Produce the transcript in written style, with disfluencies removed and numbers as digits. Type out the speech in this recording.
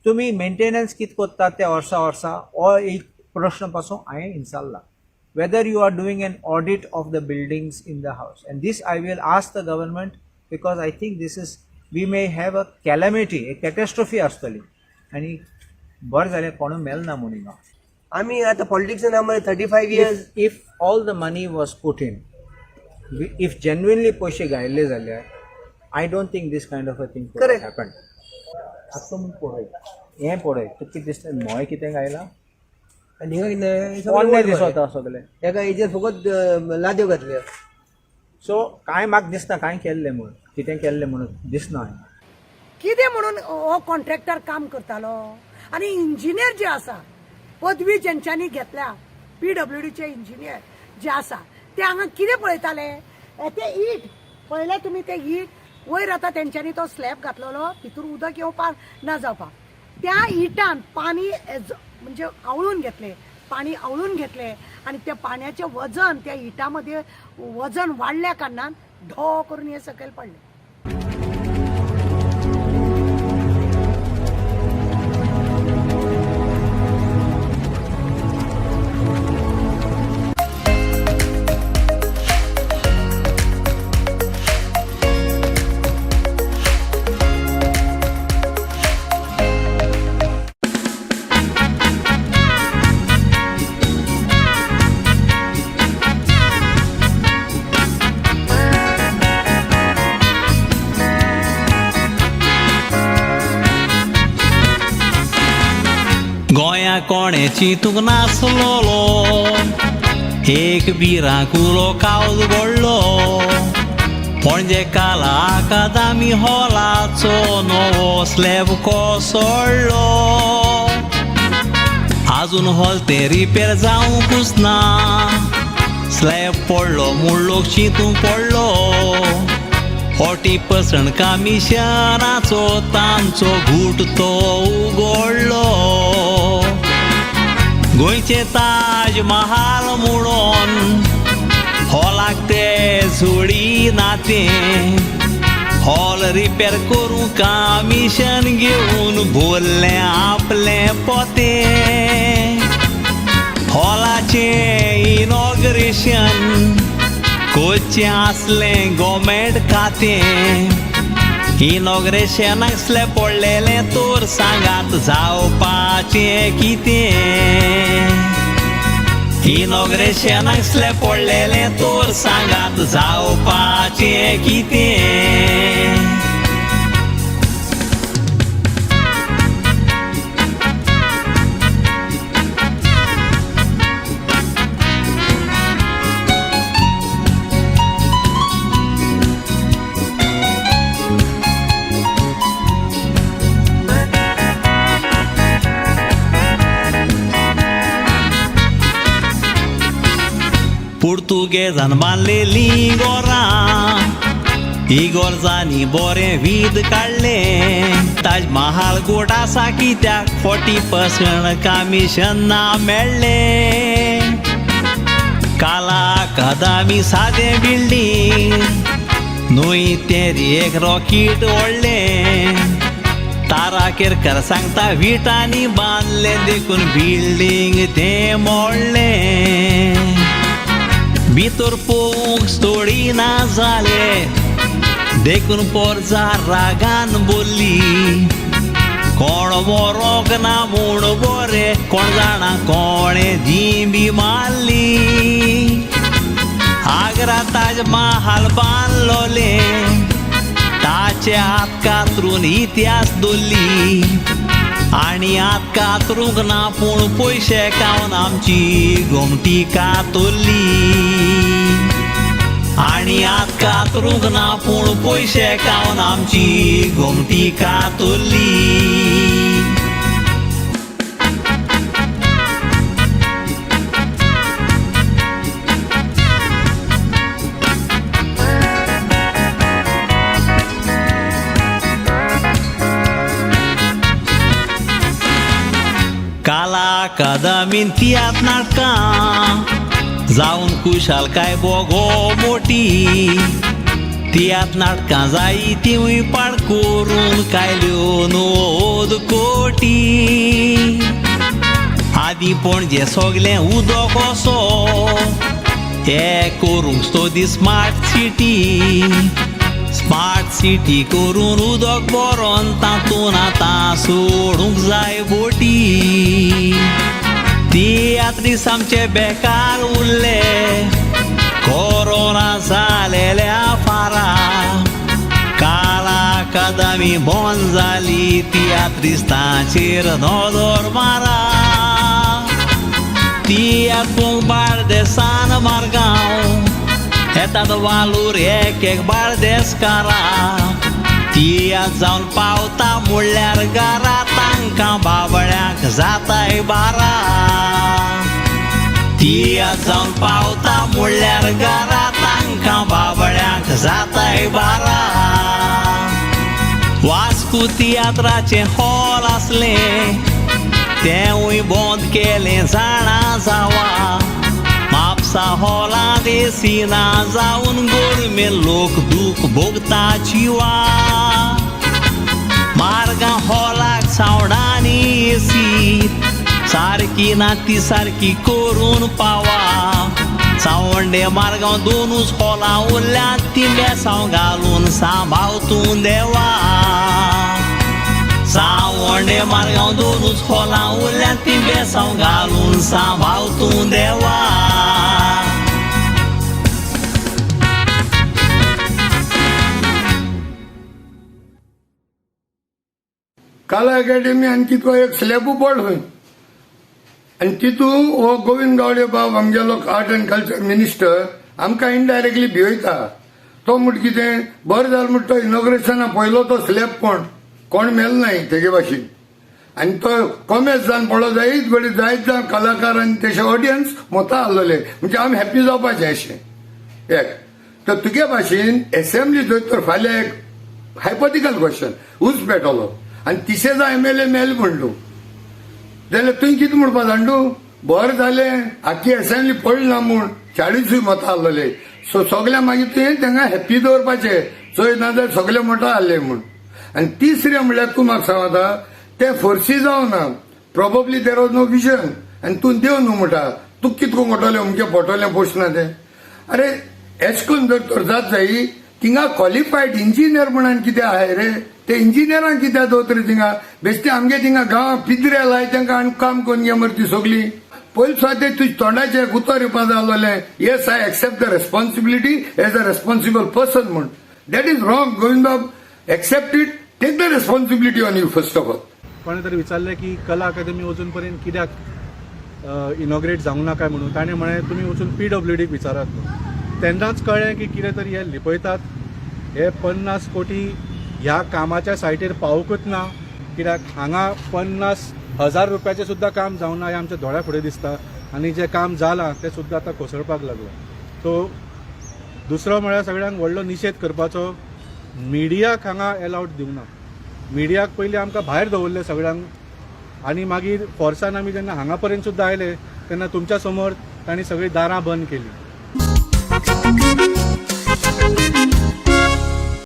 तुमी मेंटेनन्स कित कोत्ता ते वर्सा वर्सा हो एक प्रश्न पासून हांवें विचारला, whether you are doing an audit of the buildings in the house. And this I will ask the government, because I think this is, we may have a calamity, a catastrophe आसतली. आनी बरें जालें कोणूय mail ना म्हणून हिंगा. आमी आतां पॉलिटिक्सान आमी 35 years. If all the money was put in, if genuinely पयशे घायल्ले जाल्यार I don't think this kind of a thing happen. आतां तुमी पळय, हें पळय, तुका कितें दिसता, मोय कितें घायलां? आनी हिंगा कितें? पोन्नें दिसता सगळें. हेका हेजेर फकत लाद्यो घातल्यो. सो कांय म्हाका दिसना कांय केल्लें म्हणून, कितें केल्लें म्हणून दिसना. कितें म्हणून हो कॉन्ट्रॅक्टर काम करतालो आनी इंजिनियर जे आसा, पदवी जेंच्यांनी घेतल्या, पीडब्ल्यूडीचे इंजिनियर जे आसा ते हांगा कितें पळयताले? हे ते ईट पळयले तुमी, ते ईट वयर आतां तेंच्यांनी तो स्लॅब घातलेलो, भितूर उदक येवपाक ना जावपाक. त्या इटान पाणी म्हणजे आवळून घेतले, पाणी आवळून घेतले आनी त्या पाण्याचें वजन, त्या इटा मध्ये वजन वाडल्या कारणान ढो करून हे सकयल पडले. गोंया कोणें चिंतूंक नासलोलो, एक भिरांकुलो कावज घडलो. पणजे काला अकादमी हॉलाचो नवो स्लॅब कोसळ्ळो. आजून हॉल तें रिपेर जावंकूच ना. स्लॅब पडलो म्हूण लोक चिंतूंक पडलो. 40% कमिशनाचो तांचो घूट तो उगडलो. गोंयचें ताज महाल म्हणून हॉलाक ते जोडी नातें. हॉल रिपेर करूंक कमिशन घेवन भरलें आपलें पोतें. हॉलाचें इनॉग्रेशन कोचें आसलें गोवमेंट खातें. इनॉग्रेशनाक स्लॅब पडलेलें तर सांगात जावपाचें कितें? इनॉग्रेशनाक स्लॅब पडलेलें तर सांगात जावपाचें कितें? पुर्तुगेजान बांदलेलीं गोरां, इगोर्जांनी बरें वीद काडलें. ताज महाल गोड आसा कित्याक 40% कमिशन ना मेळ्ळें? काला अकादमी सादें बिल्डींग न्हय तें, एक रॉकीट व्हडलें. तारा केरकर सांगता विटांनी बांदलें देखून बिल्डींग तें मोडलें. भितर पोवंक स्टोरी ना जाले देखून पोरजा रागान बोल्ली, कोण मरोंक ना म्हूण बरें, कोण जाणा कोणें दिंबी मारली. आग्रा ताज महाल बांदलोलें ताचे हात कातरून इतिहास दवरली. आनी हात कातरूंक ना पूण पयशे खावन आमची गोमटी कातरली. आनी हात कातरूंक ना पूण पयशे खावन आमची गोमटी कातरली. काला अकादमीन तियात्र नाटकां जावन खुशालकाय बोगो मोटी. तियात्र नाटकां जायी तिवूय पाड करून कायल्यो 90 कोटी. आदीं पणजे सगलें उदक असो हे करूंक सोदी स्मार्ट सिटी. स्मार्ट सिटी करून उदक बरोन तातूंत आतां सोडूंक जाय बोटी. तियात्रीस आमचे बेकार उरले कोरोना जालेल्या फारा. काला अकादमी बंद जाली तियात्रिस्तांचेर नदर मारा. तियात्र पळोवंक बार्देसान मारगांव येतात वालूर एक एक बार्देसकारा. तियात्र जावन पावता म्हणल्यार घरा तांकां बाबळ्यांक जाताय बारा. तियात्र जावन पावता म्हणल्यार घरा तांकां बाबळ्यांक जाताय बारा. वास्को तियात्राचें हॉल आसलें तेंवूय बंद केलें जाणा जावा. म्हापसा हॉलांत एसी ना जावन गोरमे लोक दूख भोगता जिवा. मारगांव हॉलाक सावडांनी एसी सारकी ना ती सारकी करून पावा. चावंडे मारगांव दोनूच हॉलां उरल्यात ती बेसांव घालून सांबाळ तूं देवा. चावंडे मारगांव दोनूच हॉलां उरल्यात ती बेसांव घालून सांबाळ तूं देवा. कला अकॅडमी आनी कितको एक स्लॅबू पड खंय आनी तितून हो गोविंद गावडे बाब आमगेलो आर्ट अँड कल्चर मिनिस्टर आमकां इनडायरेक्टली भिवयता. तो म्हण कितें बरें जालें म्हण तो इनॉग्रेशना पयलो तो स्लॅब कोण कोण मेल नाय तेगे भाशेन आनी तो कोमेस जावन पडलो जायत घडी जायत जावन कलाकार आनी तेजे ऑडियन्स मोता आहलोले म्हणजे आमी हॅप्पी जावपाचें अशें एक. तर तुगे भाशेन एसेंब्ली जर तर फाल्यां एक हायपोथिकल क्वेश्चन ऊस पेटवलो आनी तिशेजा एमएलए मेल म्हण तूं जाल्यार तुवें कितें म्हणपा जाण तूं बरें जालें आख्खी एसेंब्ली पडली ना म्हूण 40 मतां आहलोले. सो सगळ्या मागीर तुवें तांकां हॅप्पी दवरपाचें चोय ना जाल्यार सगळे मतां आहले म्हूण. आनी तिसरें म्हणल्यार तूं म्हाका सांग आतां तें फोर्सी जावना probably there was no vision आनी तूं देव न्हू म्हणटा तूं कितें करूंक पडटलें अमकें पडटलें पोशना तें. अरे एश करून जर तर जात जायी थिंगा क्वॉलिफायड इंजिनियर म्हणून कितें आहाय रे ते इंजिनियरांक कित्याक दवरत रे थिंगा बेश्टे आमगे थिंगा गांवां पिद्रे लाय तांकां आनी काम करून घे मरे ती सगळीं. पयलीं सुद्दां ते तुज्या तोंडाचें एक उतर येवपा जाय आसलोलें yes I accept the responsibility as a responsible person म्हूण. That is wrong Govind Bab, accept it, take the responsibility on you first of all. कोणें तरी विचारलें की कला अकादमी अजून पर्यंत कित्याक इनॉग्रेट जावंक ना काय म्हणून. ताणें म्हळें तुमी वचून पीडब्ल्यूडीक विचारात म्हणून. तेन्नाच कळ्ळें की कितें तरी हे लिपयतात. हे 50 कोटी ह्या कामाच्या सायटीर पावूंकच ना कित्याक हांगा 50,000 रुपयाचें सुद्दां काम जावंक ना हें आमच्या दोळ्या फुडें दिसता आनी जें काम जालां तें सुद्दां आतां कोसळपाक लागलां. सो दुसरो म्हळ्यार सगळ्यांक व्हडलो निशेध करपाचो मिडियाक हांगा एलावड दिवंक ना. मिडियाक पयलीं आमकां भायर दवरले सगळ्यांक आनी मागीर फोर्सान आमी जेन्ना हांगा पर्यंत सुद्दां आयले तेन्ना तुमच्या समोर तांणी सगळीं दारां बंद केली.